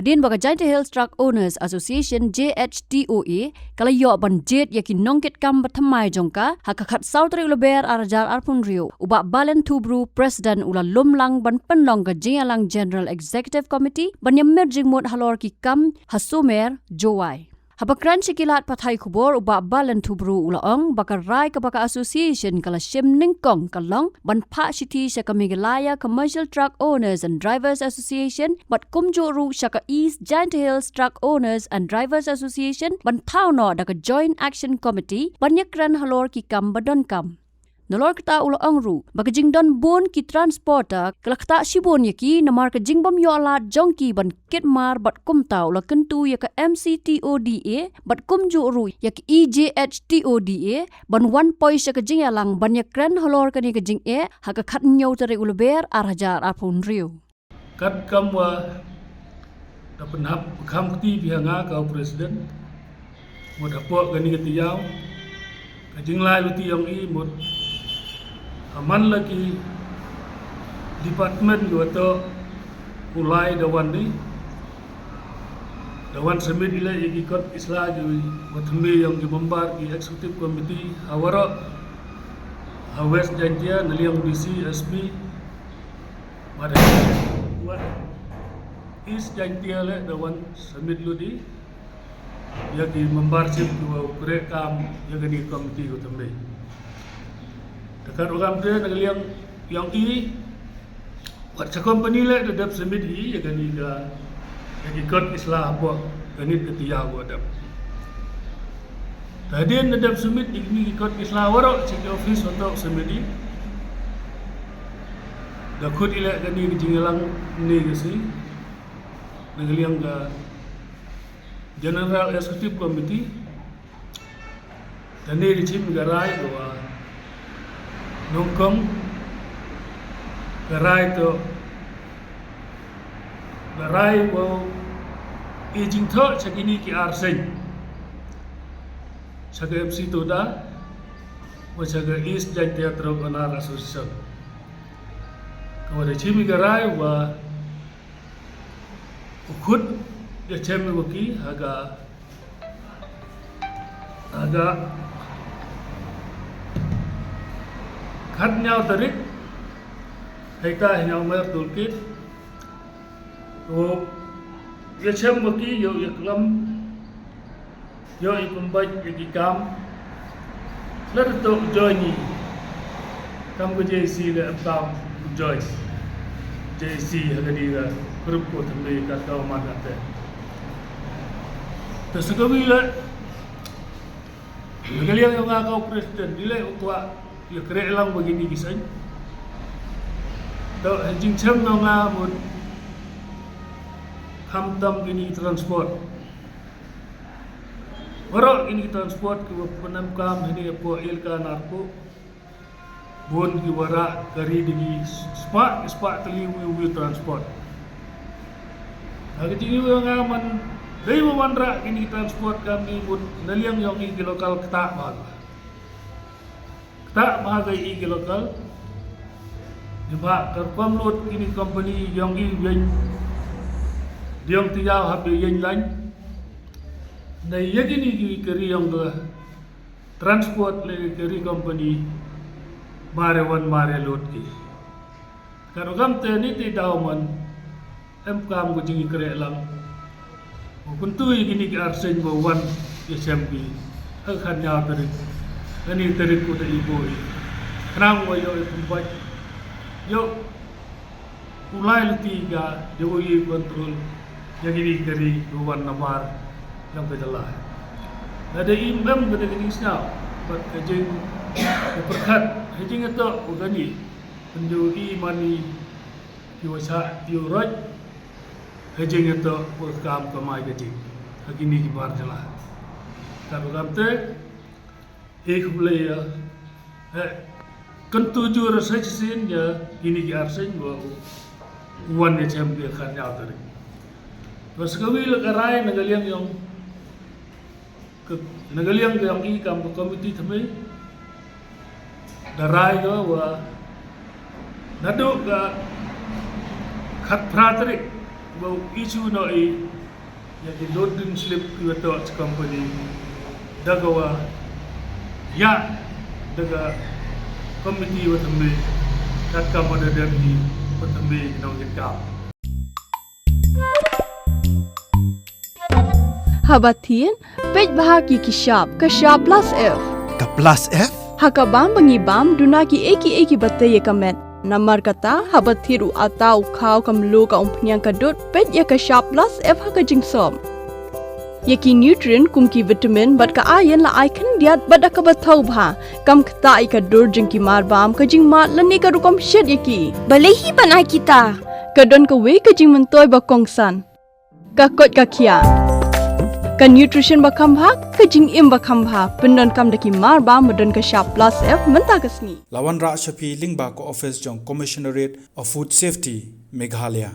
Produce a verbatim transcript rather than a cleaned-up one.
Hadien ba ka Jaintia Hills Truck Owners Association, J H T O A, ka la ïoh ban jied ïa ki nongkitkam ba thymmai jong ka ha ka khatsaw tarik u Lber ar hajar arphew hynriew, u Bah Balen Thubru, President, u la lum lang ban pynlong ka jingïalang General Executive Committee ban ïamir jingmut halor ki kam ha Sumer, Jowai. Haba kren sha ki lad pathai khubor, u Bah Balen Thubru u la ong ba ka rai kaba ka association ka la shim nyngkong ka long ban phah shithi sha ka Meghalaya Commercial Truck Owners and Drivers Association bad kumjuh ruh sha ka East Jaintia Hills Truck Owners and Drivers Association ban thaw noh da ka Joint Action Committee ban ïakren halor ki kam ba donkam. Nalor kata u la ong ruh ba ka jingdon bun ki transporter ka la ktah shibun ïa ki namar ka jingbym ïoh lad jong ki ban kit mar, bad kumta u la kyntu ïa ka M C T O D A bad kumjuh ruh ïa ka E J H T O D A ban wan poi sha ka jingïalang ban ïakren halor kane ka jingeh ha ka khathynñiew tarik u Lber ar hajar arphew hynriew. Katkam wa da pynhap kham kti bha nga ka u president, mut hapoh kani ka tayaaw ka jinglai luti yong i, mut ha man la ki department ki wa toh u lai da wan ni, da wan submit i leh ïa ki kot ki sla ki wa thymme yong ki member ki executive committee ha waroh ha West Jaintia, na liang D C, S P, bad ha East Jaintia leh da wan submit lut i ïa ki membership ki wa u kreh kam ïa kani ka committee ka thymme. Te kat wa kam te na ka liang yong i, wat sa company leh da dep submit i ïa kani ka, ïa ki kot ki sla hapoh kani ka tayaaw wa dep. Te hadien da dep submit i kani ki kot ki sla waroh sha ki office wa toh submit i, da khut i leh kani ka jingïalang ne ka sngi na ka liang ka General Executive Committee. Te ne da chim ka rai ka wa nyngkong, ka rai toh ka rai wa i jingthoh sha kini ki ar seng, sha ka M C Toda wa sha ka East Jaintia Truck Owner Association. Ka wa da chim ka rai wa u khut ïa chem wa ki ha ka, ha ka khatynñiew tarik hei ta hynñiew mer dulkit. U ïa chem wa ki ïoh ïa klam, ïoh ïa pynbeit ïa ki kam. Lada toh join i kam ka J C leh, em kam join J C ha kani ka group ko thymme ka ka man ka te. Te sa ka wi leh, na ka liang yong nga ka u president, i leh u kwah ïa kreh lang wa kini ki seng. Toh ha jingchem yong nga mut khamtam kini transport. Waroh kini ki transport ki wa pynemkam hini hapoh Elaka Narpuh, bun ki wa rah kari da ki spah, spah tylli wi wi transport. Ha ka jingïohi nga man dei wa wan rah kini ki transport kam ni mut na liang yong i ki local ktah bha. Ktah bha ka i ki local. Ni ba ka rukom lut kini company yong i ïeng, dieng tayaaw hap ïeng lain. Dei ïa kini ki kari yong ka transport lane kari company, mare wan mare lut ki. Ka rukom te ni ti daw man em kam ka jingïakreh lang. Wa kyntu ïa kini ki ar seng wa wan ïa chem ki ha ka khatynñiew tarik, kani tarik ko da i boi. Khnang wa ïoh i pynbeit, ïoh u lai luti ka, ïoh u ïa control ïa kini ki kari wa wan namar yong ka jylla. Lada im em ka da ka jingsngew bad ka jing, ka pyrkhat ha jingïatoh wa kani, pynjur i mani ki wa sah ïoh roi ha jingïatoh wa ka kam kamai ka jing ha kini ki bar jylla. Ka rukom te i khublei ïa, eh, kyntu jur sa shisien ïa kini ki ar seng wa u wan ïa chem ki ha ka khatynñiew tarik. Wa sa ka wi leh ka rai na ka liang yong ka, na ka liang ka yong i kam ka committee thymme, da rai ka wa naduh ka khatphra tarik Ba u issue noh i ïa ki loading slip ki wa toh cha company da ka wa ïa da ka committee wa thymmai, kat kam wa da dem i wa thymmai ki nongkitkam. Haba thied, peit bha ki ki shap, ka shap plus F. Ka plus F? Ha ka bam ba ngi bam, duna ki ei ki ei ki ba tei ïa ka met. Namar kata, haba thied u ata u khaw ka mluh ka umphniang ka dud, peit ïa ka shap plus F ha ka jingsop. Ïa ki nutrient kum ki vitamin bad ka iron la ai khyndiat bad da kaba thaw bha. Kam ktah ïa ka dur jong ki mar bam ka jingmad lane ka rukom shet ïa ki. Balei hi ban ai kita? Ka don kawei ka jingmyntoi ba kongsan. Ka koit ka khiah. Ka nutrition ba kham bha, ka jingim ba kham bha, pyndonkam da ki mar bam ba don ka shap plus F mynta ka sngi. La wanrah sha phi lyngba ka office jong Commissionerate of Food Safety, Meghalaya.